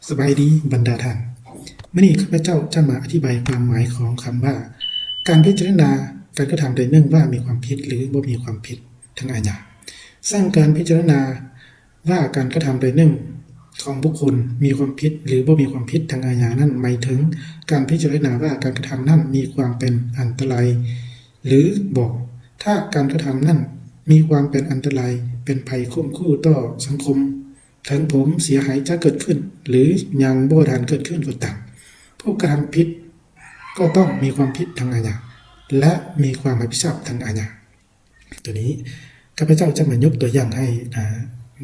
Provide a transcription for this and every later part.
ສະບາຍດີບັນດາທ່ານ. ມື້ນີ້ຂ້າພະເຈົ້າຈະມາອະທິບາຍຄວາມໝາຍຂອງຄຳວ່າ ການພິຈາລະນາການກະທຳໃດໜຶ່ງວ່າມີຄວາມຜິດ ຫຼື ບໍ່ມີຄວາມຜິດທາງອາຍາ. ເຊິ່ງການພິຈາລະນາວ່າການກະທຳໃດໜຶ່ງຂອງບຸກຄົນມີຄວາມຜິດ ຫຼື ບໍ່ມີຄວາມຜິດທາງອາຍານັ້ນ ໝາຍເຖິງການພິຈາລະນາວ່າການກະທຳນັ້ນມີຄວາມເປັນອັນຕະລາຍ ຫຼື ບໍ່. ຖ້າການກະທຳນັ້ນມີຄວາມເປັນອັນຕະລາຍ ເປັນໄພຂົ່ມຂູ່ຕໍ່ສັງຄົມ, ເຖິງຜົນເສຍຫາຍຈະເກີດຂຶ້ນ ຫຼື ຍັງບໍ່ທັນເກີດຂຶ້ນກໍຕາມ, ຜູ້ກະທຳຜິດກໍຕ້ອງມີຄວາມຜິດທາງອາຍາ ແລະ ມີຄວາມຮັບຜິດຊອບທາງອາຍາ. ໂຕນີ້ ຂ້າພະເຈົ້າຈະມາຍົກຕົວຢ່າງໃຫ້ ອາ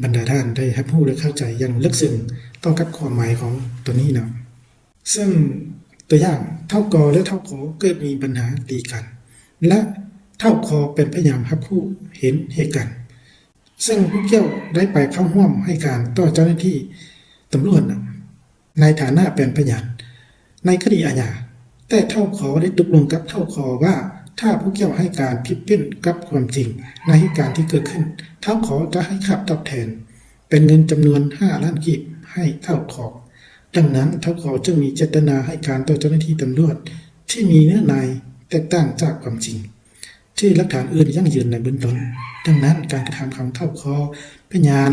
ບັນດາທ່ານໄດ້ຮັບຮູ້ ແລະ ເຂົ້າໃຈຢ່າງເລິກເຊິ່ງຕໍ່ກັບຄວາມໝາຍຂອງໂຕນີ້ເນາະ. ເຊິ່ງຕົວຢ່າງ ທ້າວ ກ ແລະ ທ້າວ ຂ ເກີດມີບັນຫາຕີກັນ ແລະ ທ້າວ ຂ ເປັນພະຍານຮັບຮູ້ເຫັນເຫດການ. ເຊິ່ງຜູ້ກ່ຽວໄດ້ໄປເຂົ້າຮ່ວມໃຫ້ການຕໍ່ເຈົ້າໜ້າທີ່ຕຳຫຼວດໃນຖານະເປັນພະຍານໃນຄະດີອາຍາ, ແຕ່ທ້າວ ຂ ໄດ້ຕົກລົງກັບທ້າວ ກ ວ່າ ຖ້າຜູ້ກ່ຽວໃຫ້ການຜິດເປັ້ນກັບຄວາມຈິງໃນເຫດການທີ່ເກີດຂຶ້ນ, ທ້າວ ຂ ຈະໃຫ້ຄ່າຕອບແທນເປັນເງິນຈຳນວນຫ້າລ້ານກີບໃຫ້ທ້າວ ຂ. ດັ່ງນັ້ນ ທ້າວ ຂ ຈຶ່ງມີເຈດຕະນາໃຫ້ການຕໍ່ເຈົ້າໜ້າທີ່ຕຳຫຼວດທີ່ມີເນື້ອໃນແຕກຕ່າງຈາກຄວາມຈິງ ທີ່ຫຼັກຖານອື່ນຢັ້ງຢືນໃນເບື້ອງຕົ້ນ. ດັ່ງນັ້ນ ການກະທຳຂອງທ້າວ ຂ ພະຍານ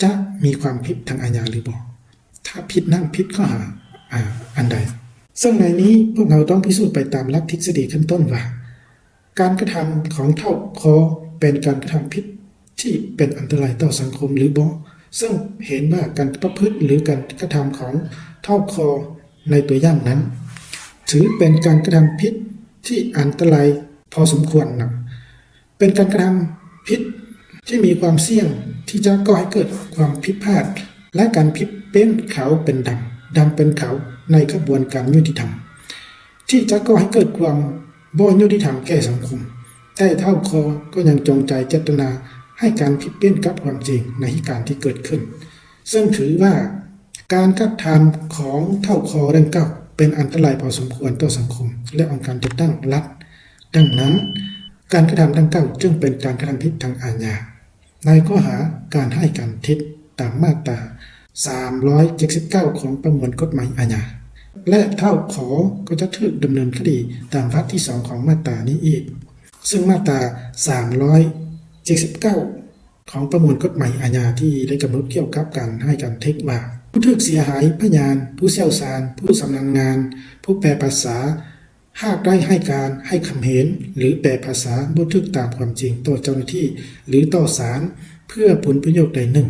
ຈະມີຄວາມຜິດທາງອາຍາຫຼືບໍ່? ຖ້າຜິດນັ້ນ ຜິດຂໍ້ຫາ ອາ ອັນໃດ? ເຊິ່ງໃນນີ້ພວກເຮົາຕ້ອງພິສູດໄປຕາມຫຼັກທິດສະດີຂັ້ນຕົ້ນວ່າ ການກະທຳຂອງທ້າວ ຂ ເປັນການກະທຳຜິດທີ່ເປັນອັນຕະລາຍຕໍ່ສັງຄົມຫຼືບໍ່, ເຊິ່ງເຫັນວ່າການປະພຶດ ຫຼື ການກະທຳຂອງທ້າວ ຂ ໃນຕົວຢ່າງນັ້ນ ຖືເປັນການກະທຳຜິດທີ່ອັນຕະລາຍພໍສົມຄວນນະ. ເປັນການກະທຳຜິດທີ່ມີຄວາມສ່ຽງທີ່ຈະກໍ່ໃຫ້ເກີດຄວາມຜິດພາດ ແລະ ການຜິດເປັ້ນຂາວເປັນດຳ, ດຳເປັນຂາວໃນຂະບວນການຍຸຕິທຳ ທີ່ຈະກໍ່ໃຫ້ເກີດຄວາມບໍ່ຍຸຕິທຳແກ່ສັງຄົມ, ແຕ່ທ້າວ ຂ ກໍຍັງຈົງໃຈເຈດຕະນາໃຫ້ການຜິດເປັ້ນກັບຄວາມຈິງໃນເຫດການທີ່ເກີດຂຶ້ນ, ເຊິ່ງຖືວ່າການກະທຳຂອງທ້າວ ຂ ດັ່ງກ່າວເປັນອັນຕະລາຍພໍສົມຄວນຕໍ່ສັງຄົມ ແລະ ອົງການຈັດຕັ້ງລັດ. ດັ່ງນັ້ນ ການກະທຳດັ່ງກ່າວຈຶ່ງເປັນການກະທຳຜິດທາງອາຍາ ໃນຂໍ້ຫາການໃຫ້ການເທັດຕາມມາດຕາສາມຮ້ອຍເຈັດສິບເກົ້າ ຂອງປະມວນກົດໝາຍອາຍາ ແລະ ທ້າວ ຂ ກໍຈະຖືກດຳເນີນຄະດີຕາມວັກທີສອງຂອງມາດຕານີ້ອີກ, ເຊິ່ງມາດຕາສາມຮ້ອຍເຈັດສິບເກົ້າ ຂອງປະມວນກົດໝາຍອາຍາທີ່ໄດ້ກຳນົດກ່ຽວກັບການໃຫ້ການເທັດວ່າ ຜູ້ຖືກເສຍຫາຍ, ພະຍານ, ຜູ້ຊ່ຽວຊານ, ຜູ້ຊຳນານງານ, ຜູ້ແປພາສາ, ຫາກໄດ້ໃຫ້ການໃຫ້ຄຳເຫັນ ຫຼື ແປພາສາບໍ່ຖືກຕາມຄວາມຈິງຕໍ່ເຈົ້າໜ້າທີ່ ຫຼື ຕໍ່ສານ ເພື່ອຜົນປະໂຫຍດໃດໜຶ່ງ,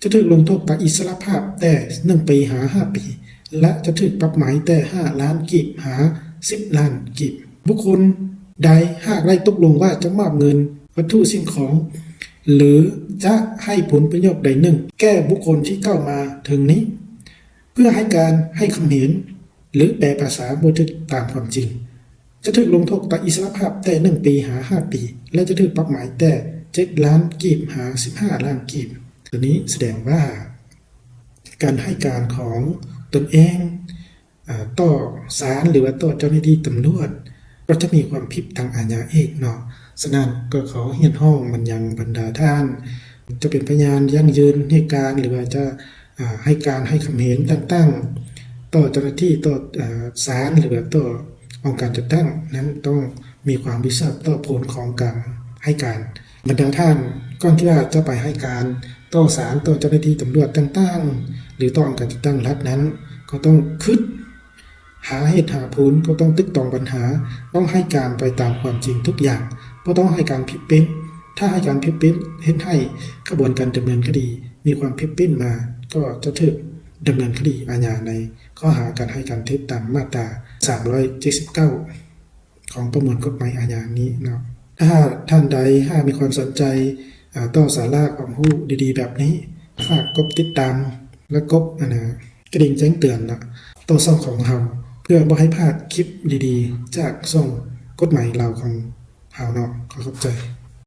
ຈະຖືກລົງໂທດຕັດອິດສະຫຼະພາບແຕ່ໜຶ່ງປີຫາຫ້າປີ ແລະ ຈະຖືກປັບໃໝແຕ່ຫ້າລ້ານກີບຫາສິບລ້ານກີບ. ບຸກຄົນໃດຫາກໄດ້ຕົກລົງວ່າຈະມອບເງິນ, ວັດຖຸສິ່ງຂອງ ຫຼື ຈະໃຫ້ຜົນປະໂຫຍດໃດໜຶ່ງແກ່ບຸກຄົນທີ່ກ່າວມາເທິງນີ້ ເພື່ອໃຫ້ການໃຫ້ຄຳເຫັນ ຫຼື ແປພາສາບໍ່ຖືກຕາມຄວາມຈິງ, ຈະຖືກລົງໂທດຕັດອິດສະຫຼະພາບແຕ່ໜຶ່ງປີຫາຫ້າປີ ແລະ ຈະຖືກປັບໃໝແຕ່ເຈັດລ້ານກີບຫາສິບຫ້າລ້ານກີບ. ໂຕນີ້ສະແດງວ່າການໃຫ້ການຂອງຕົນເອງ ອາ ຕໍ່ສານ ຫຼືວ່າຕໍ່ເຈົ້າໜ້າທີ່ຕຳຫຼວດ ກໍຈະມີຄວາມຜິດທາງອາຍາອີກເນາະ. ສະນັ້ນກໍຂໍຮຽກຮ້ອງມາຍັງບັນດາທ່ານ ຈະເປັນພະຍານຢັ້ງຢືນໃຫ້ການ ຫຼືວ່າຈະ ອາ ໃຫ້ການໃຫ້ຄຳເຫັນຕ່າງໆ ຕໍ່ເຈົ້າໜ້າທີ່ ຕໍ່ ອາ ສານ ຫຼືວ່າຕໍ່ອົງການຈັດຕັ້ງນັ້ນ ຕ້ອງມີຄວາມຮັບຜິດຊອບຕໍ່ຜົນຂອງການໃຫ້ການ. ບັນດາທ່ານ ກ່ອນທີ່ວ່າຈະໄປໃຫ້ການຕໍ່ສານ ຕໍ່ເຈົ້າໜ້າທີ່ຕຳຫຼວດຕ່າງໆ ຫຼື ຕໍ່ອົງການຈັດຕັ້ງລັດນັ້ນ ກໍຕ້ອງຄິດ ຫາເຫດຫາຜົນ, ກໍຕ້ອງຕຶກຕອງບັນຫາ, ຕ້ອງໃຫ້ການໄປຕາມຄວາມຈິງທຸກຢ່າງ, ບໍ່ຕ້ອງໃຫ້ການຜິດເປັ້ນ. ຖ້າໃຫ້ການຜິດເປັ້ນ ເຮັດໃຫ້ຂະບວນການດຳເນີນຄະດີມີຄວາມຜິດເປັ້ນມາ, ກໍຈະຖືກດຳເນີນຄະດີອາຍາໃນຂໍ້ຫາການໃຫ້ການເທັດຕາມມາດຕາສາມຮ້ອຍເຈັດສິບເກົ້າ ຂອງປະມວນກົດໝາຍອາຍານີ້ເນາະ. ຖ້າທ່ານໃດຫາກມີຄວາມສົນໃຈ ອາ ຕໍ່ສາລະຄວາມຮູ້ດີໆແບບນີ້ ຝາກກົດຕິດຕາມ ແລະ ກົດ ອັນນາ ກະດິ່ງແຈ້ງເຕືອນເນາະ ຕໍ່ຊ່ອງຂອງເຮົາ ເພື່ອບໍ່ໃຫ້ພາດຄລິບດີໆຈາກຊ່ອງກົດໝາຍລາວຂອງເຮົາເນາະ. ຂໍຂອບໃຈ.